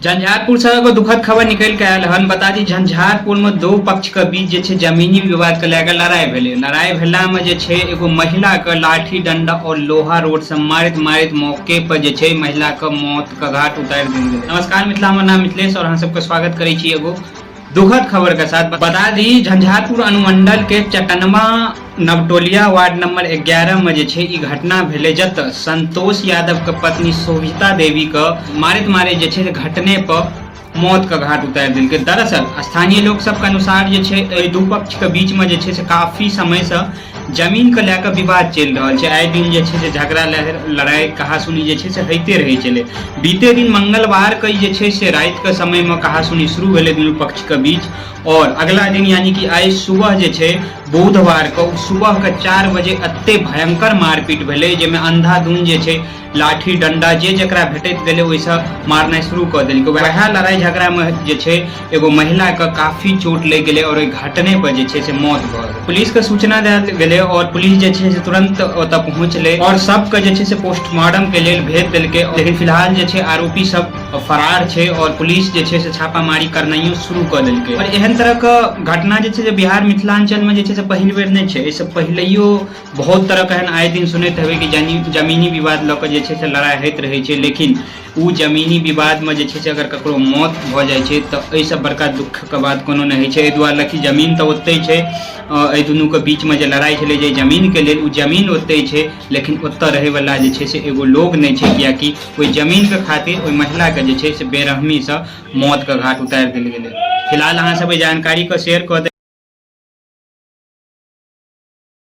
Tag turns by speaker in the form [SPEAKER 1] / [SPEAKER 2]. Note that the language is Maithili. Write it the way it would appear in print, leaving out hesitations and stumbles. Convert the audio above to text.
[SPEAKER 1] झंझारपुर से एगो दुखद खबर निकलि के आयल हन। बता दी, झंझारपुर में दो पक्ष के बीच जे छै जमीनी विवाद के लए के लड़ाई भेलै। लड़ाई भेला में जे छै एगो महिला के लाठी डंडा और लोहा रोड से मारैत मारैत मौके पर जे छै महिला के मौत के घाट उतारि देल गेलै। नमस्कार मिथिला, हमर नाम मिथिलेश और अहाँ सबके स्वागत करै छी एगो दुखद खबर के साथ। बता दी, झंझारपुर अनुमंडल के चटनमा नवटोलिया वार्ड नंबर 11 में जे छै ई घटना भेलै, जतऽ संतोष यादव के पत्नी शोभिता देवी के मारैत मारैत जे छै घटने पर मौत के घाट उतारि देलकै। दरअसल स्थानीय लोक सबके अनुसार जे छै एहि दू पक्ष के बीच में जे छै से काफी समय से जमीन के लए कऽ विवाद चलि रहल छै। आइ दिन जे छै से झगड़ा लड़ाई कहासुनी जे छै से होइते रहै छलै। बीते दिन मंगलवार के जे छै से राति के समय में कहासुनी शुरू भेलै दुनू पक्ष के बीच और अगला दिन यानी कि आइ सुबह जे छै बुधवार के सुबह के 4 बजे एते भयंकर मारपीट भेलै, जाहिमे अंधाधुन जे छै लाठी डंडा जे जकरा भेटैत गेलै ओहिसँ मारनाइ शुरू कऽ देलकै। वएह लड़ाई झगड़ामे जे छै एगो महिलाके काफी चोट लागि गेलै और ओहि घटने पर जे छै से मौत भऽ गेलै। पुलिसके सूचना देल गेलै और पुलिस जे छै से तुरंत ओतऽ पहुँचलै और सबके जे छै से पोस्टमार्टम के लेल भेज देलकै। लेकिन फिलहाल जे छै आरोपी सब फरार छै और पुलिस जे छै से छापामारी करनाइयो शुरू कऽ देलकै। और एहन तरहके घटना जे छै से बिहार मिथिलाञ्चलमे जे छै से पहिल बेर नहि छै। एहिसँ पहिलैयो बहुत तरहके एहन आए दिन सुनैत हेबै कि जमीनी विवाद लऽ कऽ जे छै से लड़ाइ होइत रहै छै। लेकिन ओ जमीनी विवादमे जे छै से अगर ककरो मौत भऽ जाइ छै तऽ एहिसँ बड़का दुःखके बात कोनो नहि होइ छै। एहि दुआरे कि जमीन तऽ ओतहि छै, एहि दुनूके बीचमे जे लड़ाइ छलै जे जमीनके लेल, ओ जमीन ओतहि छै, लेकिन ओतऽ रहैवला जे छै से एगो लोग नहि छै, किएकि ओहि जमीनके खातिर ओहि महिलाके जे छै से बेरहमीसँ मौतके घाट उतारि देल गेलै। फिलहाल अहाँ सब एहि जानकारीके शेयर कऽ देब।